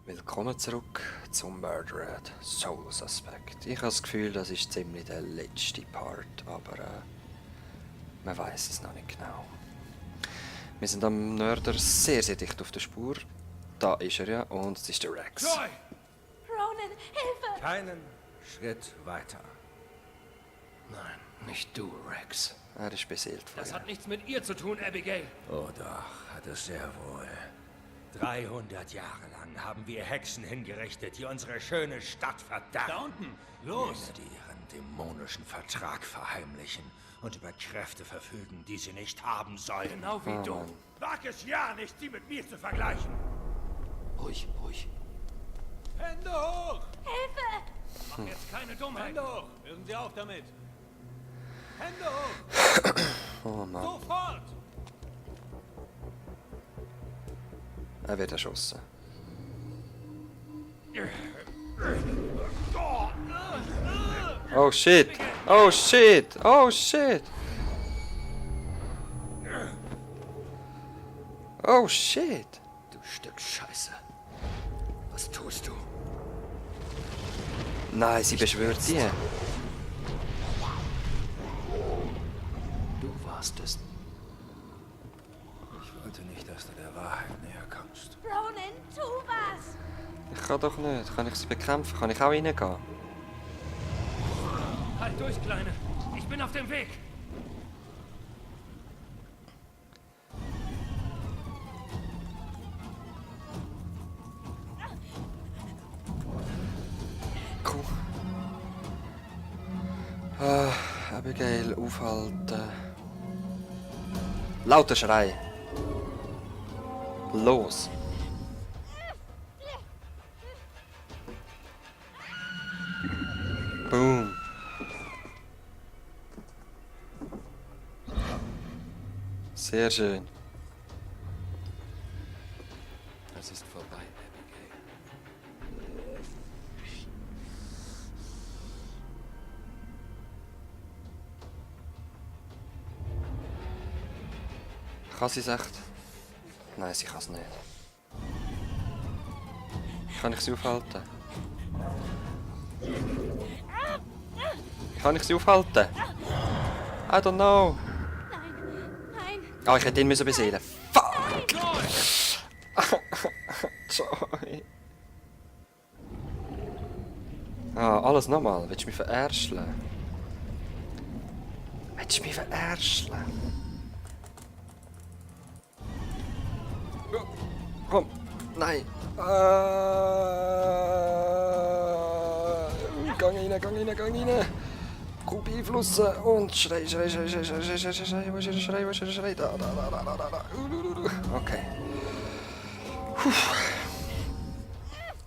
Willkommen zurück zum Murdered Soul Suspect. Ich habe das Gefühl, das ist ziemlich der letzte Part, aber man weiß es noch nicht genau. Wir sind am Mörder sehr, sehr dicht auf der Spur. Da ist er ja und es ist der Rex. Joy! Ronan, Hilfe! Keinen Schritt weiter. Nein, nicht du, Rex. Er ist beseelt von Das ihr. hat nichts mit ihr zu tun, Abigail. Oh doch, hat es sehr wohl. 300 Jahre lang haben wir Hexen hingerichtet, die unsere schöne Stadt verdammen. Da unten! Los! Jene, die ihren dämonischen Vertrag verheimlichen und über Kräfte verfügen, die sie nicht haben sollen. Genau wie du. Mann. Wag es ja nicht, sie mit mir zu vergleichen. Ruhig, ruhig. Hände hoch! Hilfe! Mach jetzt keine Dummheit. Hände hoch! Hören Sie auf damit! Hände hoch! Oh Mann, Sofort! er wird erschossen. Oh shit! Oh shit! Oh shit! Oh shit! Du Stück Scheiße. Was tust du? Nein, sie beschwört sie. Du warst es. Ich wollte nicht, dass du der Wahrheit näher kommst. Ronan, tu was! Ich kann doch nicht. Kann ich sie bekämpfen? Kann ich auch reingehen? Halt durch, Kleine. Ich bin auf dem Weg. Komm. Abigail, aufhalten. Lauter Schrei. Los. Boom. Sehr schön. Es ist vorbei, Abigail. Kann sie es echt? Nein, sie kann es nicht. Kann ich sie aufhalten? Kann ich sie aufhalten? I don't know. Nein! Ah, ich hätte ihn müssen beseelen. Fuck! Joy. Ah, alles nochmal. Willst du mich verärscheln? Willst du mich verärscheln? Komm, nein. Gang rein. Gut beeinflussen und schrei. Wo ist der Schrei? Da. Okay. Puh.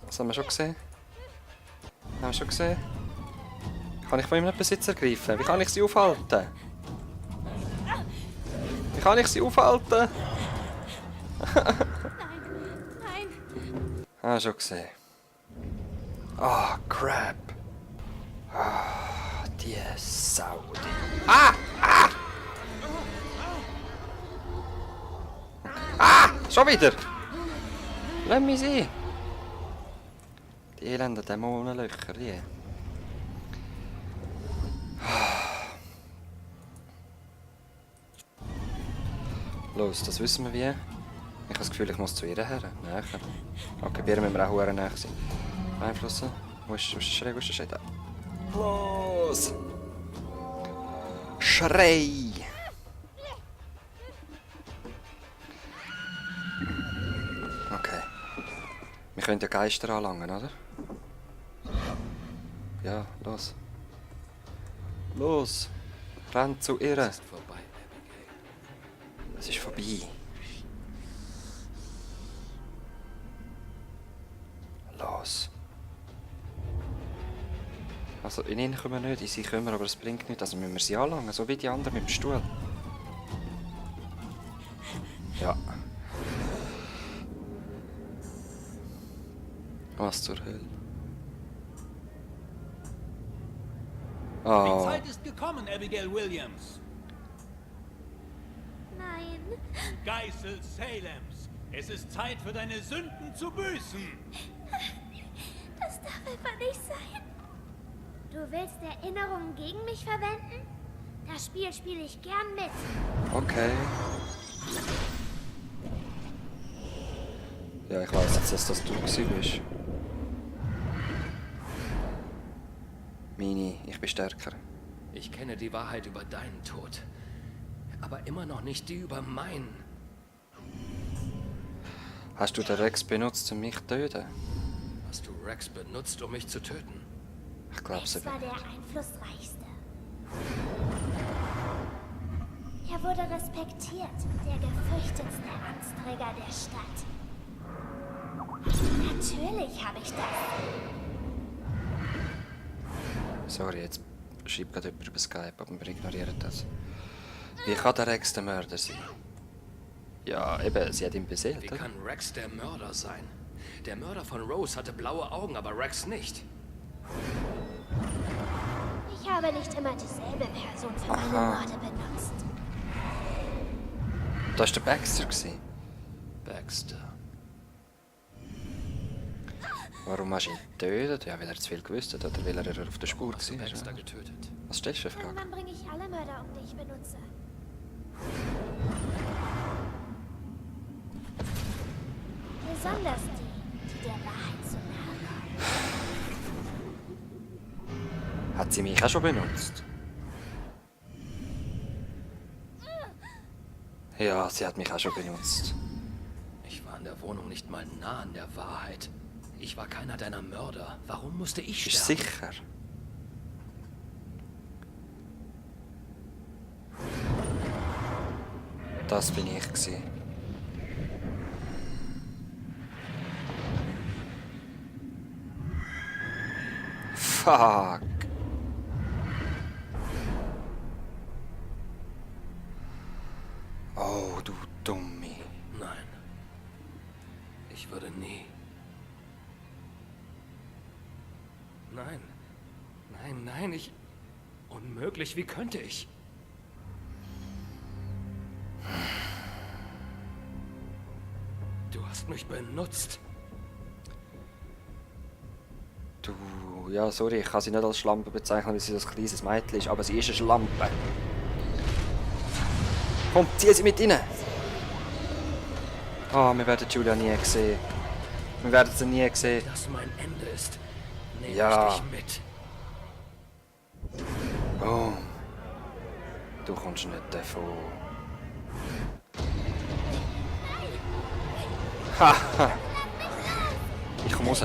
Das haben wir schon gesehen. Kann ich von ihm nicht Besitz ergreifen? Wie kann ich sie aufhalten? Nein! Ah, schon gesehen. Ah, crap. Ah, die Sau. Schon wieder. Lass mich sehen. Die elenden Dämonenlöcher, die. Los, das wissen wir wie. Ich habe das Gefühl, ich muss zu ihr her. Näher. Okay, Bier müssen wir auch näher sein. Beeinflussen. Wo ist der Schrei? Da. Los! Schrei! Okay. Wir können ja Geister anlangen, oder? Ja, los. Los! Renn zu ihr! Es ist vorbei, Abigail. Es ist vorbei. Los. Also in ihn kommen wir nicht, in sie kommen wir, aber es bringt nichts. Also müssen wir sie anlangen, so wie die anderen mit dem Stuhl. Ja. Was zur Hölle? Die Oh. Zeit ist gekommen, Abigail Williams. Nein! Geißel Salems. Es ist Zeit für deine Sünden zu büßen. einfach nicht sein. Du willst Erinnerungen gegen mich verwenden? Das Spiel spiele ich gern mit. Okay. Ja, ich weiß jetzt, dass das du gewesen bist. Mini, ich bin stärker. Ich kenne die Wahrheit über deinen Tod, aber immer noch nicht die über meinen. Hast du den Rex benutzt, um mich zu töten? Hast du Rex benutzt, um mich zu töten? Ich glaube es Rex war eben. der einflussreichste. Er wurde respektiert, der gefürchtetste Amtsträger der Stadt. Natürlich habe ich das. Sorry, jetzt schreibt gerade jemand über Skype, aber wir ignorieren das. Wie kann der Rex der Mörder sein? Ja, eben, sie hat ihn beseelt, Wie oder? kann Rex der Mörder sein? Der Mörder von Rose hatte blaue Augen, aber Rex nicht. Ich habe nicht immer dieselbe Person für meine Aha. Morde benutzt. Das war der Baxter gewesen. Baxter. Warum hast du ihn getötet? Ja, weil er zu viel gewusst hat oder weil er auf der Spur Hast du war. Baxter Ja. getötet? Was stellst du für eine Frage? Irgendwann bringe ich alle Mörder um, die ich benutze. Besonders die der Wahrheit zu nahe kommen. Hat sie mich auch schon benutzt? Ja, sie hat mich auch schon benutzt. Ich war in der Wohnung nicht mal nah an der Wahrheit. Ich war keiner deiner Mörder. Warum musste ich Bist du sterben? sicher? Das bin ich gewesen. Fuck. Oh, du Dummi. Nein. Ich würde nie. Nein. Nein, nein, ich... Unmöglich, wie könnte ich? Du hast mich benutzt. Du, ja, sorry, ich kann sie nicht als Schlampe bezeichnen, weil sie das kleines Mädchen ist, aber sie ist eine Schlampe. Komm, zieh sie mit rein! Ah, wir werden Julia nie sehen. Wir werden sie nie sehen. Dass mein Ende ist, nehme Ja. ich dich mit. Boom. Du kommst nicht davon. Haha! Ich komm raus.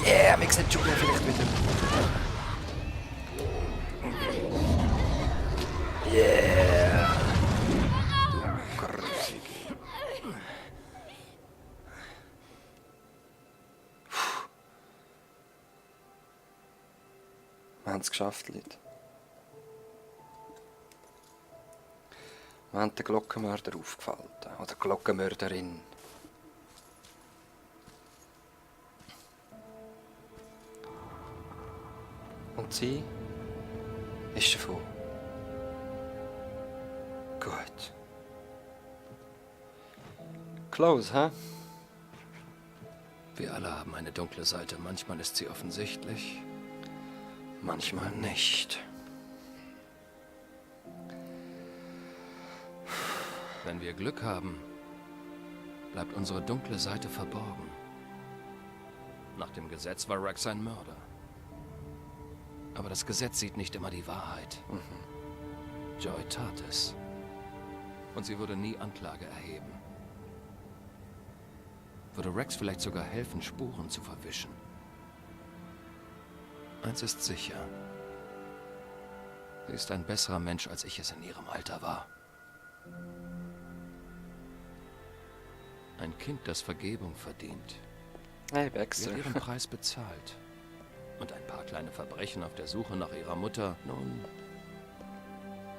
Yeah, wir sehen Julia vielleicht wieder. Yeah! Du Grusige. Wir haben es geschafft, Leute. Wir haben den Glockenmörder aufgefallen. Oder Glockenmörderin. Und sie ist davon. Gut. Close, hä? Wir alle haben eine dunkle Seite. Manchmal ist sie offensichtlich, manchmal nicht. Wenn wir Glück haben, bleibt unsere dunkle Seite verborgen. Nach dem Gesetz war Rex ein Mörder. Aber das Gesetz sieht nicht immer die Wahrheit. Joy tat es. Und sie würde nie Anklage erheben. Würde Rex vielleicht sogar helfen, Spuren zu verwischen. Eins ist sicher. Sie ist ein besserer Mensch, als ich es in ihrem Alter war. Ein Kind, das Vergebung verdient, Hey, Baxter. wird ihren Preis bezahlt. Und ein paar kleine Verbrechen auf der Suche nach ihrer Mutter, nun,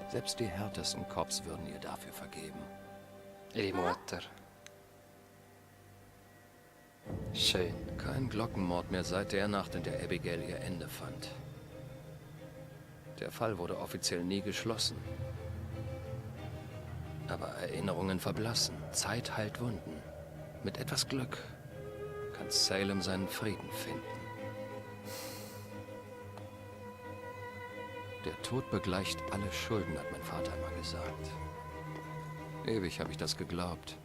selbst die härtesten Cops würden ihr dafür vergeben. Ihre Mutter. Schön. Kein Glockenmord mehr seit der Nacht, in der Abigail ihr Ende fand. Der Fall wurde offiziell nie geschlossen. Aber Erinnerungen verblassen. Zeit heilt Wunden. Mit etwas Glück kann Salem seinen Frieden finden. Der Tod begleicht alle Schulden, hat mein Vater immer gesagt. Ewig habe ich das geglaubt.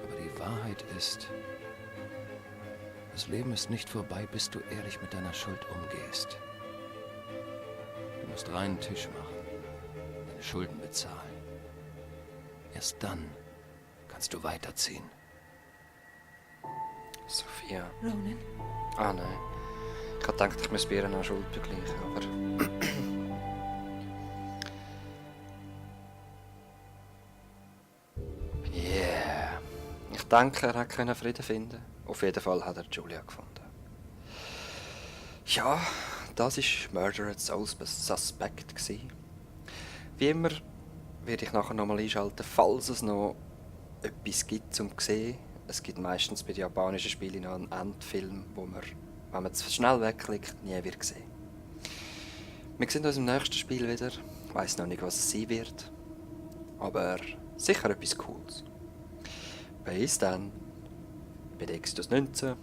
Aber die Wahrheit ist, das Leben ist nicht vorbei, bis du ehrlich mit deiner Schuld umgehst. Du musst reinen Tisch machen, deine Schulden bezahlen. Erst dann kannst du weiterziehen. Sophia. Ronan? Ah nein. Ich habe gedacht, ich müsste bei ihr noch Schuld begleichen, aber... Yeah. Ich denke, er hat können Frieden finden. Auf jeden Fall hat er Julia gefunden. Ja, das war Murdered Souls Suspect gewesen. Wie immer werde ich nachher nochmal einschalten, falls es noch etwas gibt zum sehen. Es gibt meistens bei den japanischen Spielen noch einen Endfilm, wo man, wenn man zu schnell wegklickt, nie wird sehen. Wir sehen uns im nächsten Spiel wieder. Ich weiss noch nicht, was es sein wird. Aber sicher etwas Cooles. Bis dann. Bei Dextus 19.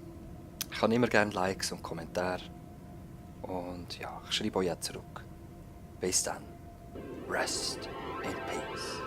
Ich habe immer gerne Likes und Kommentare. Und ja, ich schreibe euch jetzt zurück. Bis dann. Rest in peace.